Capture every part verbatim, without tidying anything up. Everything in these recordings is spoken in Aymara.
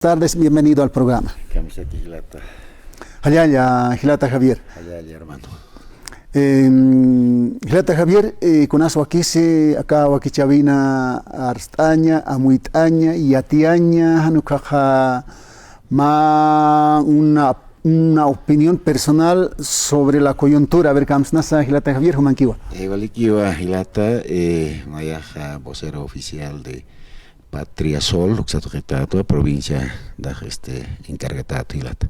tardes, bienvenido al programa. Kamisaki jilata. Jallalla, jilata Javier. Jallalla, hermano. Em, jilata Javier, eh, kunas wakisi, aka wakichäwina arst'aña, amuyt'aña, yatiyaña, jan ukhaxa mä una, una opinión personal sobre la coyuntura. A ver, kamsnasa, jilata Javier, jumankiwa. Eh, walikiwa, jilata, eh, nayaxa vocero oficial de Patria Sol, uksa tuqitätwa, provincia dax, este, encargatätwa jilata.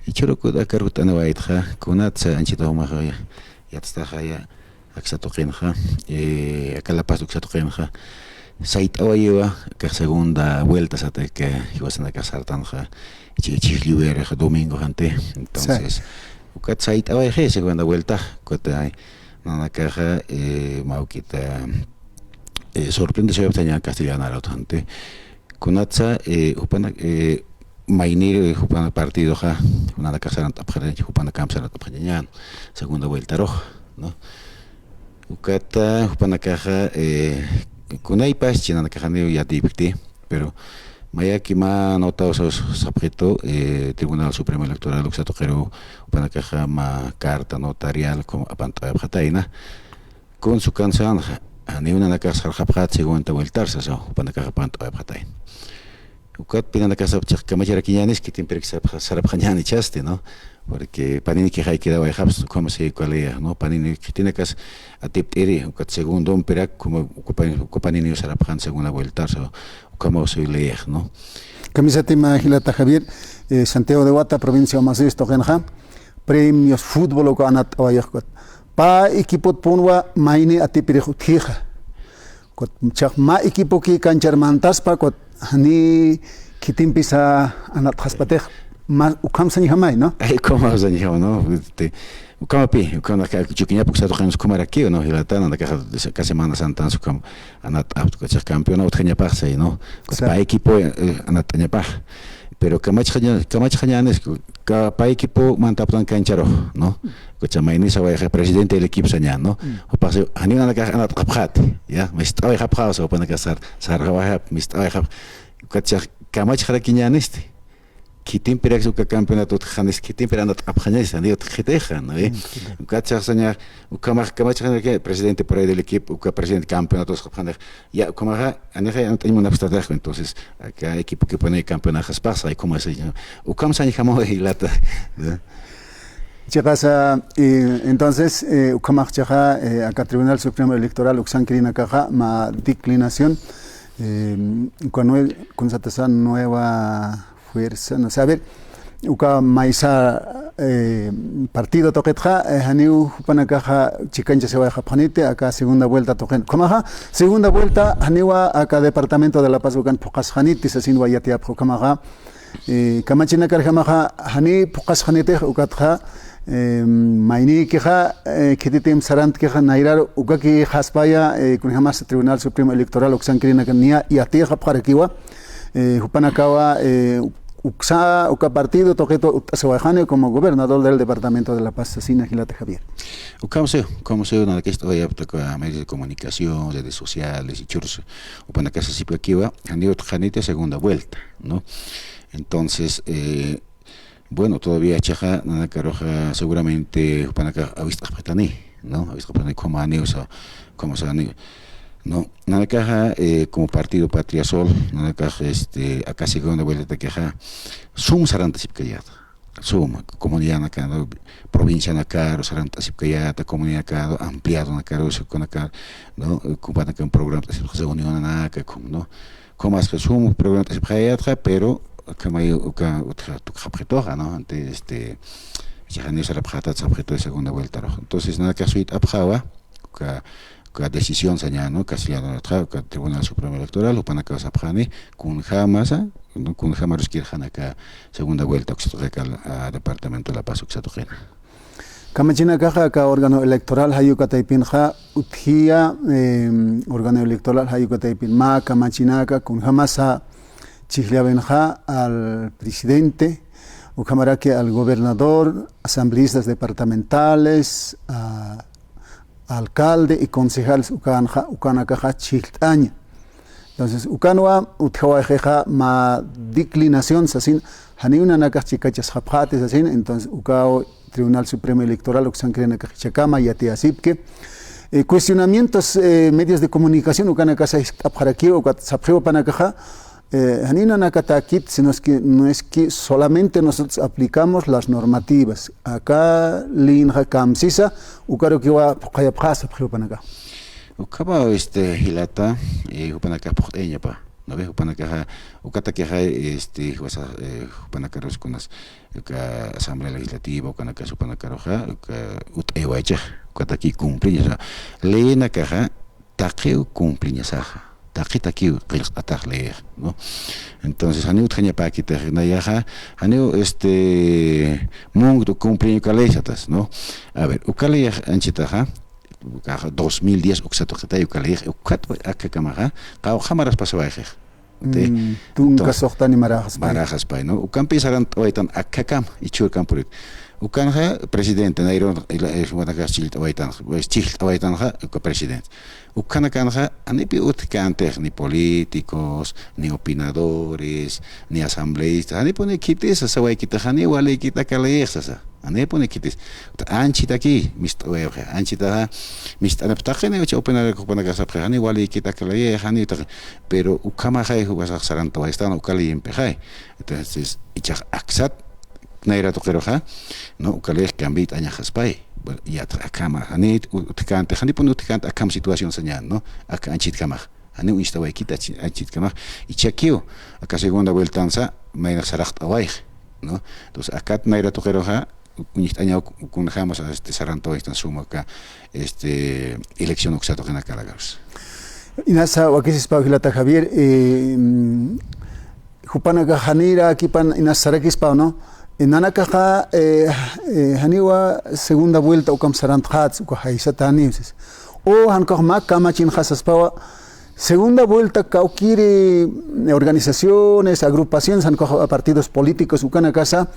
Jichhürux ukat aka arut'anawaytxa, kunatsa anchhita jumaxa yatstaxaya, aksa tuqinxa, eh, aka La Paz uksa tuqinxa, sayt'awayiwa, aka segunda vuelta sata aka jiwasanakax sartanxa, chi-, chhijlliwirix domingo janti. Entonces, ukat sayt'awayxi segunda vuelta, ukat, ay, nanakaxa, eh, mä juk'ita, eh, sorprendesipxtaña castellano arut janti. Kunatsa, eh, jupana, eh, maynir, eh, jupana partidoxa, nanakax sarant'apxarañ, jupanakamp sarant'apxañañäni, segunda vueltarux, ¿no? Ukata, jupanakaxa, eh, kunaypasti nanakax janiw yatipkti, pero mayaki mä notaw sapxitu, eh, Tribunal Supremo Electoral uksa tuqiru, jupanakaxa mä carta notarial, como apant'apxatayna, kunsa ukan sänxa, janiw nanakax sarxapxät segunda vueltar sasa, jupanakax apant'apxatayna. Ukatpï nanakax chiqa kamacharakiñänis, khitimpirak sarapxa-, sarapxañäni jichhasti, ¿no? Porque paniniki jayk'irawayxapxi, ukham si uka leyax, ¿no? Panini khitinakas atipt'iri, ukat segundumpirak, como uka pa-, uka paniniw sarapxän segunda vueltar, so, ukhamaw si leyax, ¿no? Kamisatïma jilata Javier, eh, Santiago de Huata, provincia Omasuyus tuqinxa, premios fútbol uka anatt'awayxi ukat. Pä equipotpunwa mayni atipirix utjixa. Ukat, jichhax mä equipoki canchar mantaspa, ukat, jani khitimpisa anatxaspatix, mä ukham sañjamay, ¿no? Ay, ukham sañjama, ¿no? Este, ukhamapï, ukham, chukiñap uksa tuqin ukhamarakiw, ¿no? Jilata, nanakax aka Semana Santansa ukham anat, ah, ukat campeona utjañapax say, ¿no? Ukat pä equipo, eh, anatañapax. Pero kamachxaña-, kamachxañänis, ka-, pä equipo mantapxtan cancharux, ¿no? Ukat mayni sawayxi presidente del equipo sañäni, ¿no? Jupax si, janiw nanakax anatxapxäti, ya, mist'awayxapxäwsa, jupanakax sar-, sarxawayxapxi, mist'awayxapxi. Ukat kamachxarakiñänisti. Khitimpirak uka campeonato utjxanis, khitimpir anatxapxañänis, janiw utjxitixa, ¿no? Ukat saña, ukhamax kamachxarakiñäni, presidente por ahí del equipo, uka presidente campeonato utjxapxanix, ya, ukhamaxa, janixa anat'añ munapxtatax, entonces, aka equipo que pone campeonaxaspax, ay, como así, ¿no? Ukham sañjamaw jilata, ¿no? Chiqasa, eh, entonces, eh, ukhamax chiqa, eh, aka Tribunal Supremo Electoral uksankirinakaxa, mä declinación, eh, uka nue-, kunsatasa nueva fuerza, no sé, a ver, uka maysa, eh, partido tuqitxa, eh, janiw jupanakaxa chikanchasiwayxapxaniti, aka segunda vuelta tuqin. Ukhamaxa, segunda vuelta, janiwa aka departamento de La Paz ukan phuqasxaniti, sasinwa yatiyapxi ukhamaxa, eh, kamachinakarjamaxa, jani phuqasxanitix ukatxa, eh, maynikixa, eh, khititimp sarantkixa, nayrar ukakixaspaya, eh, kunjamasa Tribunal Supremo Electoral uksankirinaka niya yatiyxapxarakiwa, eh, jupanakawa, eh, uksa, uka partido tuqitwa utt'asiwayxani como gobernador del departamento de La Paz, sasina jilata Javier. Ukham siw, ukham siw, nanakax ist'awayapxta uka medios de comunicación, redes sociales, jichhürus, jupanakax sasipkakiwa, janiw utjxaniti segunda vuelta, ¿no? Entonces, eh, bueno, todavía chiqa, nanakaruxa seguramente jupanakax awist'apxatani, ¿no? Awist'apxatani, como aniw sa, como sa aniw. No, nanakaxa, eh, como partido Patria Sol, nanakax, este, aka segunda vueltatakixa, sum sarantasipkayäta. Sum, comunidadnaka, ¿no? Provincianakaru sarantasipkayäta, comunidadnakaru, ampliadonakaru, sukunaka, ¿no? Jupanaka programa, reunionanaka, como, ¿no? Como así, sum programa, pero, kamay, uka, utja, tukxapxituxa, ¿no? Ante, este, janiw sarapxätat sapxitu segunda vueltarux. Entonces, nanakax suyt'apxawa, uka, uka decisión sañäni, ¿no? Castellano, uka Tribunal Supremo Electoral, jupanakaw sapxani, kunjamasa, ¿no? Kunjamarus kirjani aka segunda vuelta, uksa tuqi aka, ah, departamento de La Paz, uksa tuqina. Kamachinakaxa aka órgano electoral jayuka taypinxa utjiya, em, órgano electoral jayuka taypin mä kamachinaka kunjamasa chhijllawinxa al presidente, ukhamaraki al gobernador, asambleístas departamentales, a, alcalde y concejales ukanxa, ukanakaxa chhijllt'aña. Entonces, ukanwa utjawayxixa mä declinación sasin, janiw nanakax chikachasxapxäti sasin, entonces, ukaw Tribunal Supremo Electoral uksankirinakax jichhakama yatiyasipki. Eh, cuestionamientos, eh, medios de comunicación ukanakasa jiskt'apxarakiw, ukat sapxiw jupanakaxa, eh, janiw nanakatäkit, sino es que, no es que solamente nosotros aplicamos las normativas. Aka leyinxa kamsisa, ukarukiwa phuqhayapxä sapxiw jupanakax. Ukhamaw, este, jilata, eh, jupanakax phuqt'ayañapa, ¿no ve? Jupanakaxa, ukatakixa, este, jiwasa, eh, jupanakarus kunas, uka Asamblea Legislativa, ukanakas jupanakaruxa, uka ut'aywaychix, ukataki cumpliñasa. Leyinakaxa, taqiw cumpliñasaxa, taqitakiw qillqatax leyix, ¿no? Entonces, janiw utjañapäkitix, nayaxa, janiw, este, munktu cumpliñ uka ley satas, ¿no? A ver, uka leyix anchitaxa, ukaxa dos mil diez uksa tuqitay uka leyix, ukat akakamaxa, qawqha maras pasawayxix. ¿Sí? Mm, tunka entonces, suxtani maraxaspay. Maraxaspay, ¿no? Ukampi sarant'awaytan akakam, ichhur kampurït. Ukanxa presidente, nayraw, ila, eh, jupanakax chillt'awaytan, pues, chillt'awaytanxa, uka presidente. Ukhanakanxa, janipi utjkänti, ni políticos, ni opinadores, ni asambleístas, janipuni khitisa sawaykitix, janiw walïkit aka leyix sasa. Janipuni khitis. Anchhitaki, mist'awayapxi. Anchhitaxa, mist'anipxi taqini, ucha opinador jupanakax sapxi, janiw walïkit aka leyix, janiw taqi. Pero ukhamaxay, jupasax sarantawaystan, uka leyimpixay. Entonces, jichhax aksat, nayra tuqiruxa, ¿no? Uka leyix cambiyt'añaxaspay. Bueno, yatix akhama, jani ut-, utjkänti, janipuni utjkänti akham situación sañän, ¿no? Aka anchhitkamax. Janiw uñstawaykit anchhi-, anchhitkamax. Jichhakiw, aka segunda vueltansa, maynax saraqt'awayxi, ¿no? Entonces, akat nayra tuqiruxa, uñjt'añaw kunjämas, este, sarantawaystan suma aka, este, elección uksa tuqinakarakarus. Inasa wakisispaw jilata Javier, eh, mm, jupanakax janirakipan inas sarakispaw, ¿no? Eh, nanakaxa, eh, eh, janiwa segunda vuelta ukham sarantxäts, uka jaysatani, sis. O jan ukax mä kamachinxa saspawa, segunda vuelta kawkïri organizaciones, agrupaciones, jan ukax partidos políticos, ukanakasa,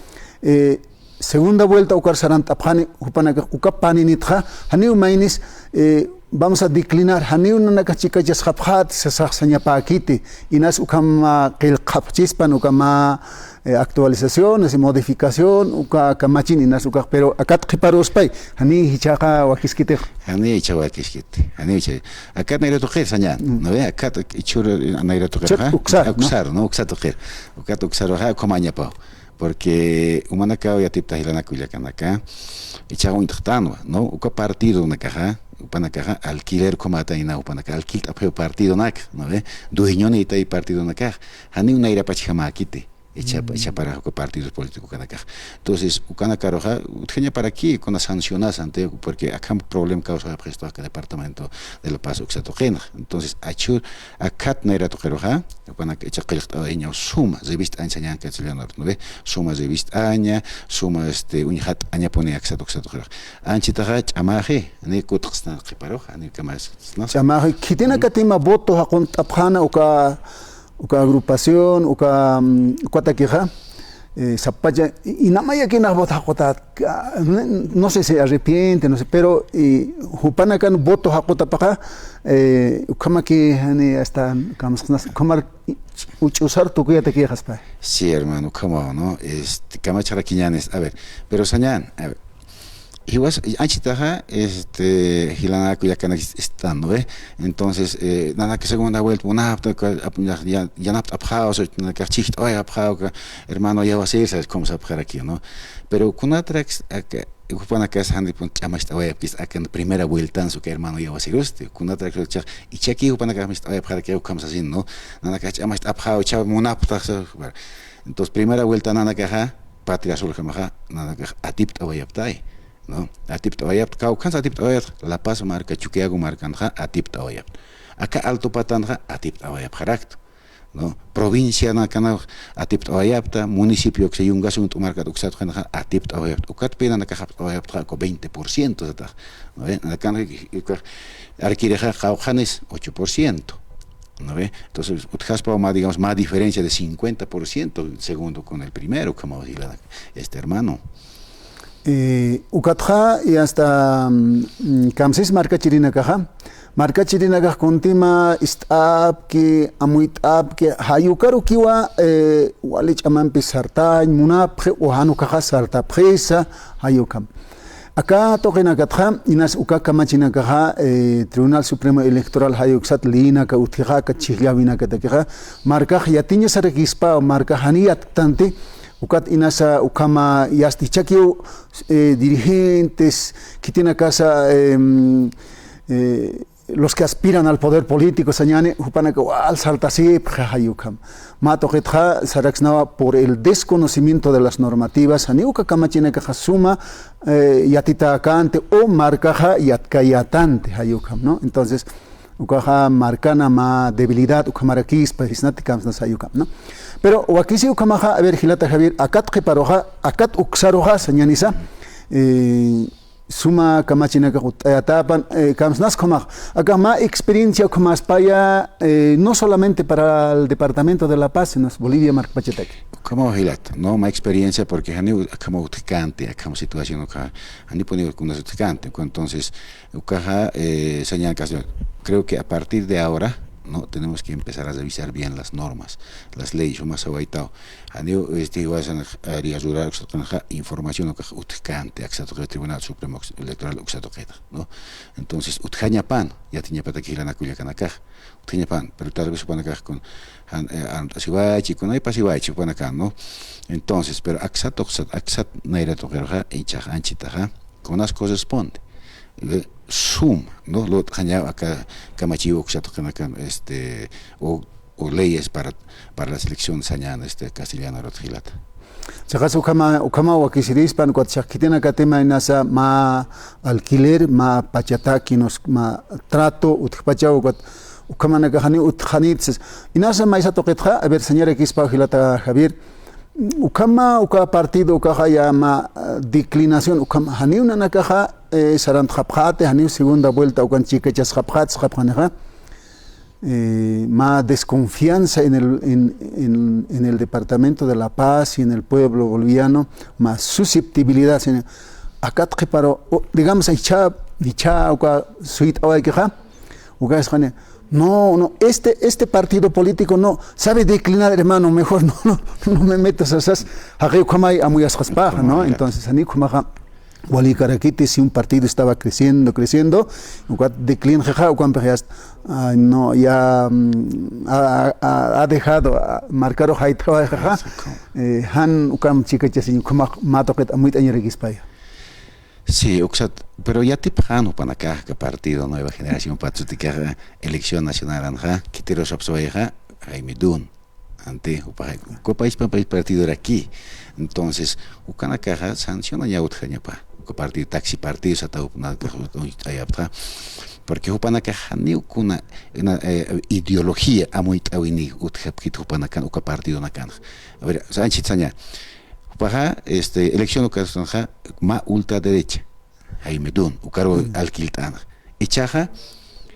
eh, segunda vuelta ukar sarant'apxani, jupanakax uka paninitxa, janiw maynis, eh, vamos a declinar, janiw nanakax chikachasxapxäti sasax sañapäkiti, inas ukham, ah, qillqapxchispan, ukham, ah, eh, actualizaciones, modificación, uka kamachin inas ukax, pero akat qhiparuspay, jani jichhaxa wakiskitix. Jani jichha wakiskiti, jani jichha. Akat nayra tuqir sañän, mm, ¿no ve? Akat ichhur nayra tuqir, chat, ¿ah? Uksar, ¿no? Uksar, ¿no? Uksa tuqir. Akat uksaruxa, ukhamañapaw. Porque jumanakaw yatipta jilanaka kullakanaka, jichhax uñt'xtanwa, ¿no? Uka partidonakaxa, jupanakaxa, alquiler ukhamätayna, jupanaka alquilt'apxiw partidonak, ¿no ve? Dueñonïtay partidonakax, janiw nayrapachjamäkiti, jichha, mm, jichhaparax uka partidos políticos ukanakax. Entonces, ukanakaruxa, utjañaparaki, kuna sancionas ante, porque akham problema causaxapxistu aka departamento de La Paz uksa tuqinxa. Entonces, achhur, akat nayra tuqiruxa, jupanak jichha qillqt'awayañaw suma, revist'añ sañän castellano, ¿no ve? Suma revist'aña, suma, este, uñjat'añapuni aksat uksa tuqirux. Anchhitaxa ch'amaxi, jani kutxsna qhiparux, jani kamas, ¿no? Ch'amaxi, khitinakatïma voto jaqunt'apxäna uka, uka agrupación, uka, mm, ukatakixa, eh, sapacha, i-, inamayakinx voto jaqutät, ah, no, no sé si arrepiente, no sé, pero, eh, jupanakan voto jaqutapaxa, eh, ukhamaki, jani hasta, kamsqnas, ukhamar, uch'usar tukuyatakïxaspa. Sí, hermano, ukhamaw, ¿no? Este, kamacharakiñänis, a ver, pero sañän, a ver, jiwas, anchhitaxa, este, jilanaka kullakanaka est-, están, ¿no ve? Entonces, eh, nanaka segunda vuelta, munapta, ka-, ap-, ya-, ya-, yanapt'apxäwa, so, nanaka chijt'awayapxäwa, ka-, hermano, yawasir, ¿sabes cómo sapxaraki, no? Pero kunatrak, aka, jupanakas janipun ch'amacht'awayapkis, akan primera vueltan, so, ka hermano, yawasirusti, kunatrak, so, chaj, ichaki jupanakas micht'awayapxaraki, ukham sasin, ¿no? Nanaka ch'amacht'apxäwa, chaj, munapta, so, bueno. Entonces, primera vuelta nanakaxa, Patria Azul jamaxa, nanakax atipt'awayaptay, ¿no? Atipt'awayapta, kawkhansa atipt'awayapta, La Paz marka, Chuquiago markanxa atipt'awayapta. Aka Alto Patanxa atipt'awayapxarakta, ¿no? Provincianakanax atipt'awayapta, municipio uksa Yungas uñt'u markat uksat ukanaxa atipt'awayapta. Ukatpï nanakax apt'awayapta, uka veinte por ciento satax, ¿no ve? Nakan, uka, arkirixa kawkhanis ocho por ciento. ¿No ve? Entonces, utjaspa mä, digamos, mä diferencia de cincuenta por ciento segundo con el primero, como si la, este hermano. Eh, ukatxa, y hasta, mm, kamsis markachirinakaxa, markachirinakax kuntima ist'apki, amuyt'apki, jayukarukiwa, eh, wali ch'amampi sartañ munapxi, o jan ukaxa sartapxisa, jayukam. Aka tuqinakatxa, inas uka kamachinakaxa, eh, Tribunal Supremo Electoral jayuksat leyinaka utjixa, aka chhijllawinakatakixa, markax yatiñasarakispa, markax jani yatktanti, ukat inasa ukhama yast jichhakiw, eh, dirigentes, khitinakasa, em, eh, los que aspiran al poder político, sañani, jupanaka wal sartasipxi jayukham. Mä tuqitxa saraksnawa por el desconocimiento de las normativas, jani uka kamachinakaxa suma, eh, yatitäkänti o markaxa yatkayätanti jayukham, ¿no? Entonces, ukaxa markana mä debilidad ukhamarakispa, jisnati kamsnas jayukham, ¿no? Pero wakisi ukhamaxa, a ver, jilata Javier, akat qhiparuxa, akat uksaruxa, sañanisa, eh, suma kamachinakax utt'ayatapan, eh, kamsnas ukhamax. Aka mä experiencia ukhamäspaya, eh, no solamente para el departamento de La Paz, sino Bolivia markpachataki. Ukhamaw jilata, ¿no? Mä experiencia, porque janiw akhama utjkänti, akhama situación uka, janipuniw kunas utjkänti. Entonces, ukaxa, eh, sañäkax, creo que a partir de ahora, ¿no? Tenemos que empezar a revisar bien las normas, las leyes, suma sawaytaw. Janiw, este, jiwasan, área rural uksatuqinxa, información ukax utjkänti, aksatuqi Tribunal Supremo Electoral uksatuqita, ¿no? Entonces, utjañapan, yatiñapataki jilanaka kullakanakax, utjañapan, pero tal vez jupanakax kun, jan, eh, aruntt'asiwachi, kunaypasiwachi jupanakan, ¿no? Entonces, pero aksat uksat, aksat nayra tuqiruxa, ichax anchitaxa, kunas corresponde. Eh, suma, ¿no? Lut'xañaw aka kamachiw uksatuqinakan, este, o, o leyes para, para las elecciones sañan, este, castellano arut jilata. Chiqas ukhama, ukhama wakisirispan, ukat chiqas khitinakatima inasa mä alquiler, mä pachataki, nos, mä trato, utjpachaw, ukat ukhamanakax janiw utjxanit, sas. Inasa maysa tuqitxa, a ver, sañarakispa jilata Javier, ukhama, uka partido, ukaxa ya mä, eh, declinación, ukhama, janiw nanakaxa, eh, sarantxapxäti, janiw segunda vuelta, ukan chikachasxapxäti, sasxapxanixa. Eh, mä desconfianza en el, en, en, en el departamento de La Paz y en el pueblo boliviano, mä susceptibilidad, sino, akat qhiparu, o, digamos, jichha, jichha, uka suyt'awaykixa, uka sasxani, no, no, este, este partido político no sabe declinar, hermano, mejor no, no, no me metas, sas, jaqi ukhamay amuyasxaspaxa, ¿no? Entonces, jani ukhamaxa, walïkarakiti, si un partido estaba creciendo, creciendo, ukat declinxixa, ukampix ya, ay, no, ya, mm, ha, ha, ha dejado, ah, markarux jayt'awayxixa, eh, jan ukham chikachasiñ, ukhamax mä tuqit amuyt'añarakispaya. Sí, uksat, pero yatipxän jupanakax, aka partido Nueva Generación Patriótica, elección nacional anxa, khitirus sapxsawayxa, Jaime Dun. Ante, jupax, uka país pa país partidoraki. Entonces, ukanakaxa sancionañaw utjañapa. Uka partido, taxi partido, sataw upanakax, ayapta. Porque jupanakax janiw kuna, una, eh, ideología amuyt'awini utjapkit jupanakan, uka partidonakan. A ver, anchit saña. Jupaxa, este, elección ukasanxa, mä ultraderecha. Jaime Dun, ukaru alquilt'an. Ichaxa,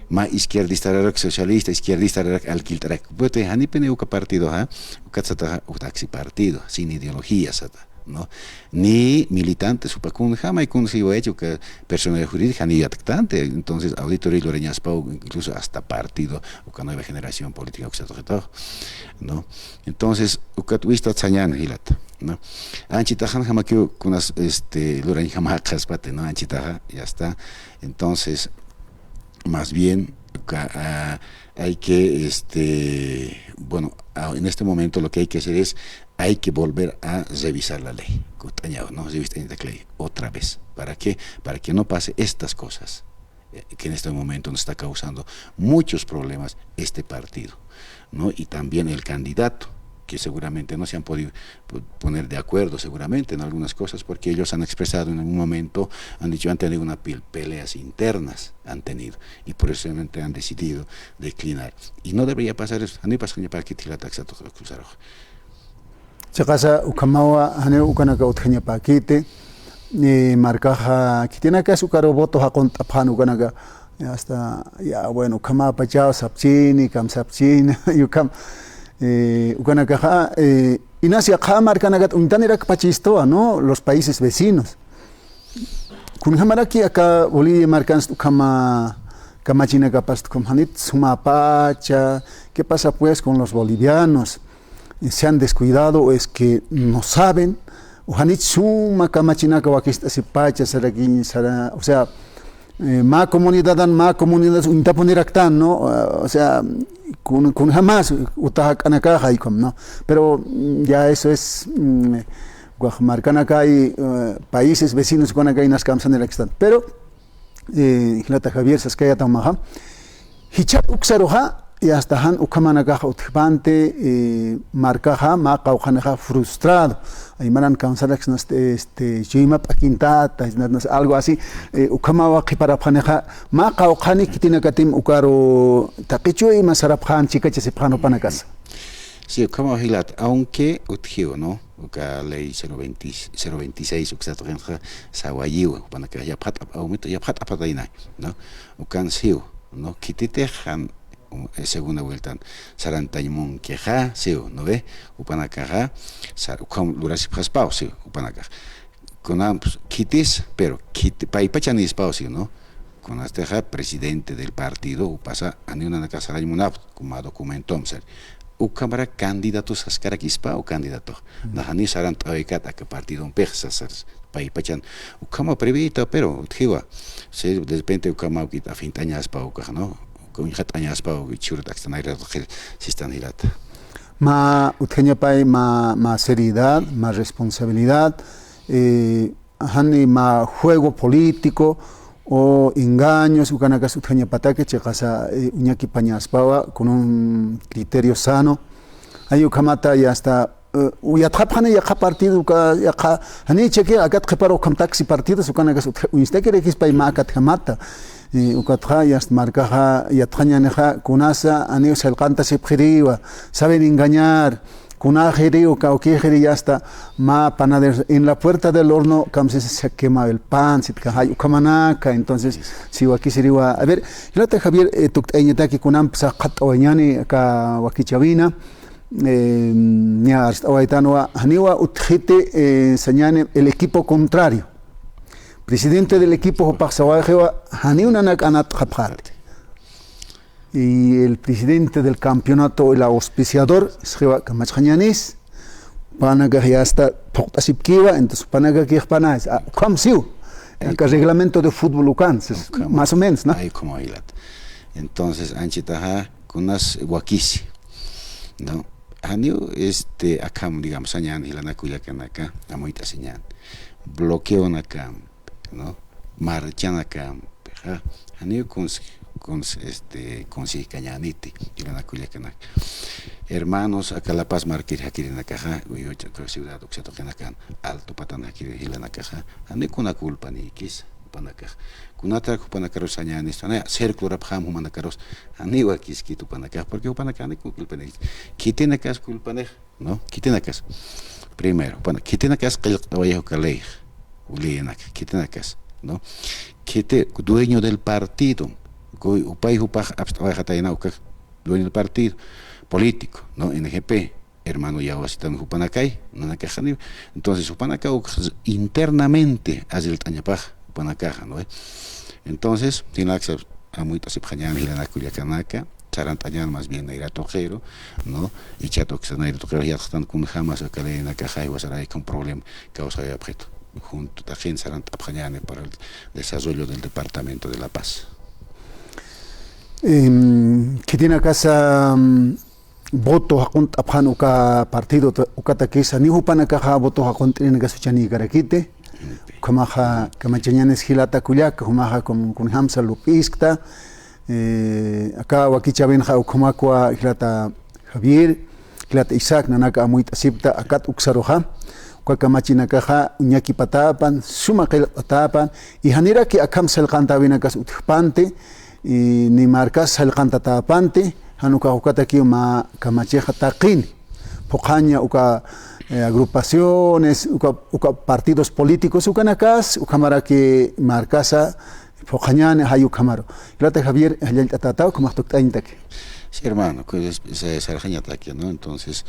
mä izquierdistararak, socialista, izquierdistararak alquilt'arak. Pues, janipini uka partidoxa, ukat sataxa, uka taxi partido, sin ideología sata, ¿no? Ni militantes, upa kunjamay kunjiwayachi, uka personalidad jurídica, ni yatktanti. Entonces, auditoría lurañaspa, incluso hasta partido, uka Nueva Generación Política, uka sataxa, ¿no? Entonces, ukat wistat sañan jilata, ¿no? Anchitaxan jamakiw kunas, este, lurañ jamaqaspati, ¿no? Anchitaxa, ya está. Entonces, más bien, uka, ah, hay que, este, bueno, ah, en este momento lo que hay que hacer es, hay que volver a revisar la ley. Kut'añaw, ¿no? Revist'añatak ley otra vez. ¿Para qué? Para que no pase estas cosas, eh, que en este momento nos está causando muchos problemas este partido, ¿no? Y también el candidato, que seguramente no se han podido po-, poner de acuerdo seguramente en algunas cosas, porque ellos han expresado en algún momento, han dicho, han tenido unas pil-, peleas internas, han tenido, y por eso han decidido declinar. Y no debería pasar eso. Janiw pasañapa jilata aksat uksarux. Chiqasa ukhamawa, janiw ukanaka utjañapäkiti, eh, markaxa, khitinakas ukaru voto jaqunt'apxän ukanaka, hasta, ya, bueno, ukhamapachaw sapchini, kamsapchini, y ukham, eh, ukanakaxa, eh, inas yaqha markanakat uñtanirakpachistuwa, ¿no? Los países vecinos. Kunjamaraki aka Bolivia markanst ukhama kamachinakapast ukham janit sumapacha, ¿qué pasa pues con los bolivianos? ¿Se han descuidado o es que no saben? O janit suma kamachinaka wakist'asipacha sarakiñ sara, o sea, eh, mä comunidadan, mä comunidad uñtapuniraktan, ¿no? Ah, o sea, kun, kunjamas utajak'anakaxa ukham, ¿no? Pero, mm, ya eso es, mm, waj markanakay, eh, países vecinos ukanakay inas kamsanirakstan. Pero, eh, jilata Javier saskayäta jumaxa. Jichhat uksaruxa, y hasta jan ukhamanakaxa utjpanti, eh, markaxa, mä qawqhanixa frustrado. Aymaran kamsaraksnasti, este, chuyma p'akintata, isnatnas algo así, eh, ukhamawa qhiparapxanixa, mä qawqhani khitinakatim ukaru taqi chuyma sarapxän, chikachasipxän jupanakasa. Sí, ukhamaw jilat, aunque utjiw, ¿no? Uka ley cero veinte, cero veintiséis uksat tuqinxa sawayiw, jupanakax yapxat, awmit, yapxat apatayna, ¿no? Ukan siw, ¿no? Khititix jan, eh, segunda vueltan sarantañ munkixa, siw, ¿no ve? Jupanakaxa, sa, ukham lurasipxaspaw, siw, jupanakax. Kunam, pues, khitis, pero khiti, paypachanïspaw, siw, ¿no? Kunastixa presidente del partido, jupasa, janiw nanakax sarañ munapxta, como documentom sar. Ukhamara candidato saskarakispa, o candidato. Mm. Nax janiw sarant'äwikat aka partidompix sasar, paypachan. Ukhama previta, pero utjiwa. Sí, de repente ukhama ukit afint'añaspa ukax, ¿no? Uñjat'añaspa, uka churut akstanayra, sistan jilata. Mä utjañapay, mä, mä seriedad, mä responsabilidad, eh, jan mä juego político o engaños, ukanakas utjañapataki, chiqasa, eh, uñakipañaspawa, con un criterio sano. Ay ukhamata y hasta, eh, yatxapxani yaqha partido, uka, yaqha, jani chiqi, akat qhipar ukham taksi partidos, ukanakas utja, uñstakirakispa mä akatjamata. Eh, ukatxa, y hasta markaxa, yatxañänixa, kunasa, janiw sallqantasipxiriwa, saben engañar, kunajiriw, kawkijiri, hasta mä panadero, en la puerta del horno, kamsis se quema el pan, sitka, jay ukhamanaka, entonces, sí, wakisiriwa. A ver, jilata Javier, eh, tukt'ayañataki kunampsa qhat'awañäni, aka wakichäwina, eh, niya arst'awaytanwa, janiwa utjiti, eh, sañäni, el equipo contrario. Presidente del equipo, jupax sawayxiwa, janiw nanak anatxapxäti. Y el presidente del campeonato, el auspiciador, sxiwa kamachxañänis, jupanakax ya está phuqt'asipkiwa, entonces jupanakakix pana, ah, ukham siw, aka reglamento de fútbol ukan, más o menos, ¿no? Ay, como jilat. Entonces, anchitaxa, kunas wakisi, ¿no? Janiw, este, akham, digamos, sañän jilanaka kullakanaka, amuyt'asiñän. Bloqueonakam, ¿no? Marchanakam, ¿ja? Janiw cons-, cons-, este, conseguikañäniti, jilanaka kullakanaka. Hermanos, aka La Paz markir jakirinakaxa, Uyucha, ciudad, uksa tuqinakan, Alto patan jakiri jilanakaxa, janiw kuna culpanïkis, jupanakax. Kunatarak jupanakarus sañänis, janiw cerco lurapxam jumanakarus, janiw wakiskit jupanakax, porque jupanakax janiw kuna culpanïkis. Khitinakas culpanix, ¿no? Khitinakas. Primero, bueno, khitinakas qillqt'awayi uka ley. Leyinak, khitinakas, ¿no? Khiti dueño del partido. Kuy, upay jupax apst'awayxatayna uka dueño del partido político, ¿no? N G P, hermano Yawasitan jupanakay, nanakaxaniw. Entonces, jupanakax ukax internamente asillt'añapax, jupanakaxa, ¿no? Entonces, jinaksa amuyt'asipxañän jilanaka kullakanaka, sarant'añän más bien nayra tuqiru, ¿no? Ichat uksa nayra tuqiru yatxtan kunjamas aka leynakaxa jiwasaray con problema kawsayapxitu. Junto taqin sarant'apxañäni para el desarrollo del departamento de La Paz. Em, khitinakasa, mm, voto jaqunt'apxän uka partido, ukatakisa, ni jupanakaxa voto jaqunt'irinakas juchanïkarakiti. Ukhamaxa kamachañänis jilata kullaka, jumaxa kun, kunjamsa lup'iskta, eh, aka wakichäwinxa ukhamakwa jilata Javier, jilata Isaac, nanaka amuyt'asipkta, akat uksaruxa, uka kamachinakaxa uñakipatäpan, suma qillqt'atäpan, y janiraki akham sallqantäwinakas utjpanti, y ni markas sallqantatäpanti, jan ukax ukatakiw mä kamachixa taqini. Phuqhaña uka, eh, agrupaciones, uka, uka partidos políticos, ukanakas, ukhamaraki markasa, phuqhañäni jay ukhamaru. Jilata Javier, jallallt'atätaw, ukhamax tukt'añataki. Sí, hermano, pues, es, se, sarxañataki, ¿no? Entonces,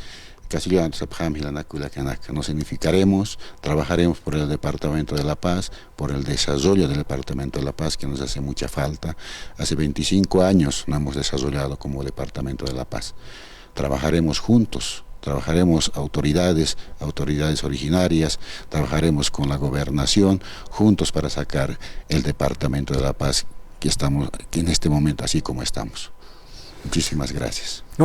Castellano, sapxam, jilanaka, kullakanaka, nos unificaremos, trabajaremos por el departamento de La Paz, por el desarrollo del departamento de La Paz, que nos hace mucha falta. Hace veinticinco años no hemos desarrollado como departamento de La Paz. Trabajaremos juntos, trabajaremos autoridades, autoridades originarias, trabajaremos con la gobernación, juntos para sacar el departamento de La Paz que estamos, que en este momento así como estamos. Muchísimas gracias.